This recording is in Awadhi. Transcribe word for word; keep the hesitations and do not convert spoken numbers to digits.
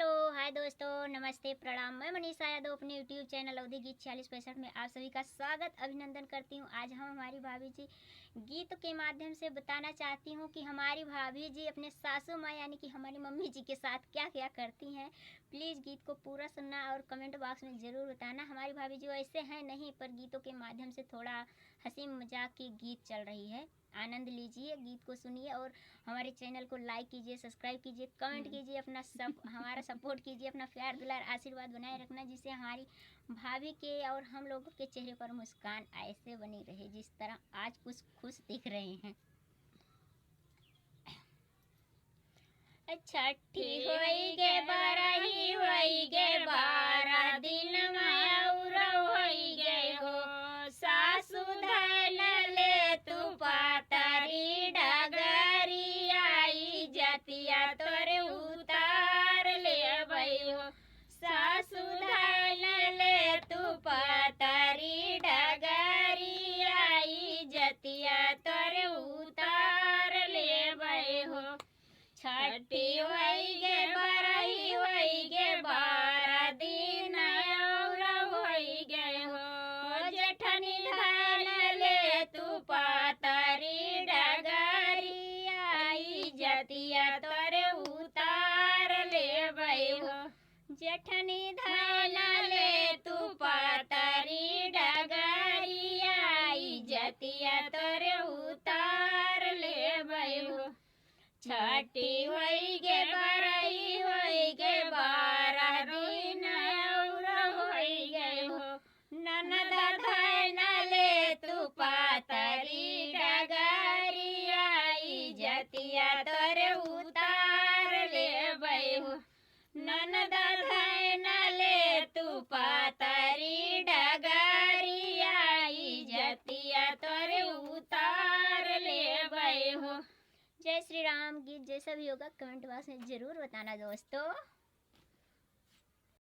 तो हाय दोस्तों, नमस्ते, प्रणाम। मैं मनीषा यादव अपने YouTube चैनल अवधी गीत छियालीस पैंसठ में आप सभी का स्वागत, अभिनंदन करती हूँ। आज हम हमारी भाभी जी गीत के माध्यम से बताना चाहती हूँ कि हमारी भाभी जी अपने सासू माँ यानी कि हमारी मम्मी जी के साथ क्या क्या करती हैं। प्लीज गीत को पूरा सुनना और कमेंट बॉक्स में ज़रूर बताना। हमारी भाभी जी वैसे हैं नहीं, पर गीतों के माध्यम से थोड़ा हंसी मजाक की गीत चल रही है। आनंद लीजिए, गीत को सुनिए और हमारे चैनल को लाइक कीजिए, सब्सक्राइब कीजिए, कमेंट हम्म। कीजिए, अपना सब हमारा सपोर्ट कीजिए, अपना प्यार दुलार आशीर्वाद बनाए रखना, जिससे हमारी भाभी के और हम लोगों के चेहरे पर मुस्कान ऐसे बनी रहे जिस तरह आज कुछ खुश दिख रहे हैं। छठी होई गे, बरही होई गे, बारह दिन में और होई गे हो। सासु धन ले तू पातरी डगरी, आई जतिया तोरे उतार लेबै हो। सासु धन ले तू पातरी डगरी, आई जतिया तोरे उतार लेबै हो। छठी होई गे, बरही होई गे, बारह दिन और होई गे हो। जेठनी धन ले तू पातरी डगरी, आई जतिया तोरे उतार लेबै हो। जेठनी धन ले तू पातरी डगरी, आई जतिया तोरे उतार लेबै हो। छठी होई गे, बरही होई गे, बारह दिन और होई गे हो। ननद धन ले तू पातरी डगरी, आई जतिया तोरे उतार लेबै हो। ननद धन ले तू पातरी डगरी, आई जतिया तोरे उतार लेबै हो। जय श्री राम। गीत जैसा भी होगा कमेंट बॉक्स में ज़रूर बताना दोस्तों।